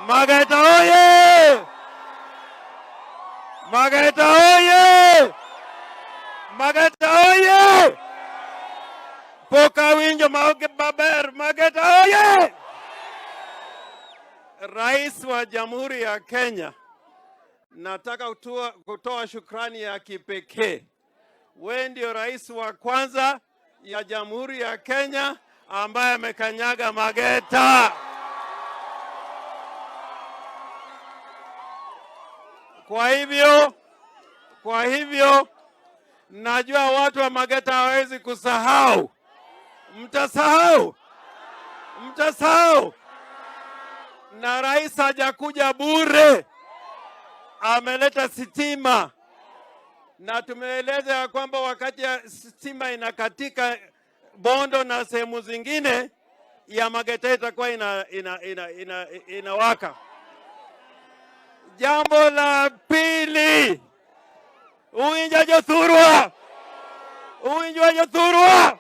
Mageta oye! Mageta oye! Mageta oye! Pok awinjo maoge maber. Mageta oye! Rais wa Jamhuri ya Kenya, nataka kutoa shukrani ya kipekee. Wewe ndio rais wa kwanza ya Jamhuri ya Kenya ambaye amekanyaga Mageta. Kwa hivyo najua watu wa Mageta hawawezi kusahau. Mtasahau, mtasahau. Na rais hajakuja bure, ameleta sitima, na tumeeleza ya kwamba wakati ya stima inakatika Bondo na sehemu zingine ya Mageta itakuwa inawaka. Jambo la pili, uwinja jothurwa, uwinjwa jothurwa.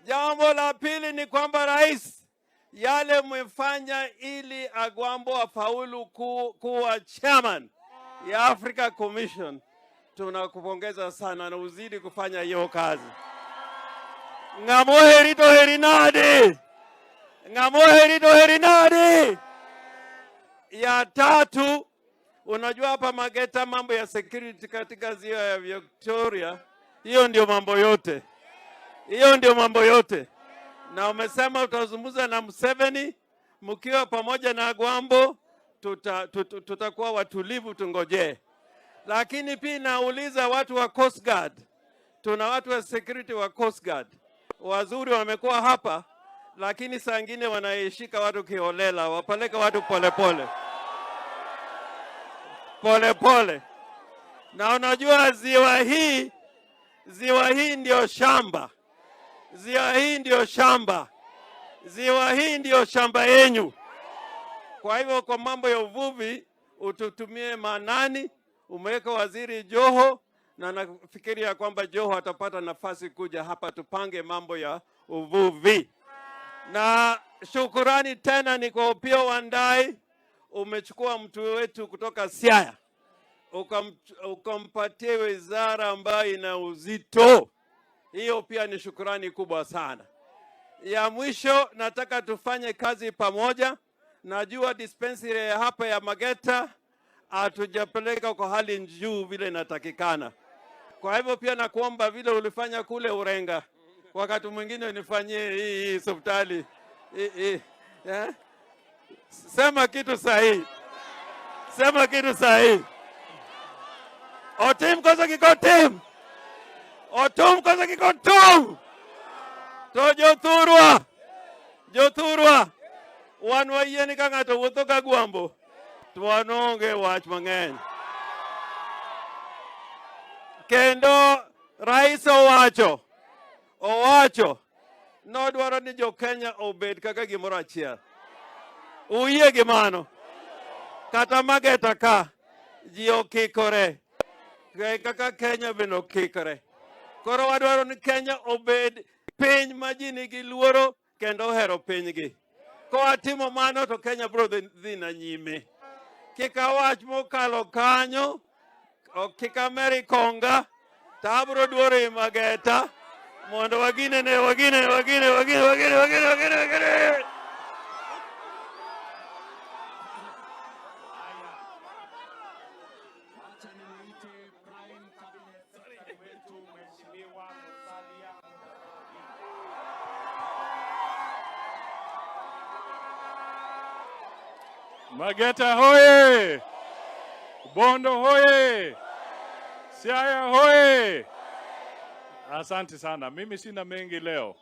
Jambo la pili ni kwamba rais, yale mmefanya ili Agwambo afaulu kuwa chairman ya Africa Commission, tunakupongeza sana na uzidi kufanya hiyo kazi. Ng'amo heri to heri nade? Ng'amo heri to heri nade? Ya tatu, unajua hapa Mageta mambo ya security katika ziwa ya Victoria, hiyo ndio mambo yote, hiyo ndio mambo yote. Na umesema utazungumza na Museveni mkiwa pamoja na Agwambo, tutakuwa watulivu, tungojee. Lakini pia nauliza watu wa Coast Guard, tuna watu wa security wa Coast Guard wazuri wamekuwa hapa, lakini saa ingine wanaishika watu kiholela, wapeleke watu polepole polepole. Na unajua ziwa hii ndio shamba, ziwa hii ndio shamba, ziwa hii ndio shamba yenyu. Kwa hivyo kwa mambo ya uvuvi ututumie manani. Umeweka waziri Joho na nafikiria kwamba Joho atapata nafasi kuja hapa tupange mambo ya uvuvi. Na shukurani tena ni kwa Opiyo Wandayi, umechukua mtu wetu kutoka Siaya ukampatia wizara ambayo ina uzito. Hiyo pia ni shukurani kubwa sana. Ya mwisho, nataka tufanye kazi pamoja. Najua dispensary ya hapa ya Mageta hatujapeleka kwa hali juu vile inatakikana. Kwa hivyo pia nakuomba vile ulifanya kule Urenga, wakati mwingine unifanyie hii hospitali hii, eh? Sema kitu sahihi, sema kitu sahihi. Otim koso kik otim? Otum koso kik otum? To jothurwa, jothurwa, wan wayie ni ka ng'ato wuotho ka Agwambo to wan onge wach mang'eny. Kendo rais owacho nodwaro ni jo Kenya obed kaka gimoro achiel. Uyie gi mano? Kata Mageta ka ji okikore kaka Kenya bende okikore. Koro wadwaro ni Kenya obed piny ma ji nigi luoro kendo ohero pinygi. Kowatimo mano to Kenya biro dhi na nyime. Kik awach mokalo kanyo, ok kik ameri konga, to abiro duoro i Mageta mondo waginene, wagine, wagine, wagine, wagine, wagine, wagine, wagine. Acha nimuite Prime Cabinet Secretary wetu Mheshimiwa Musalia Mudavadi. Mageta hoye! Bondo hoye! Siaya hoye! Asante sana. Mimi sina mengi leo.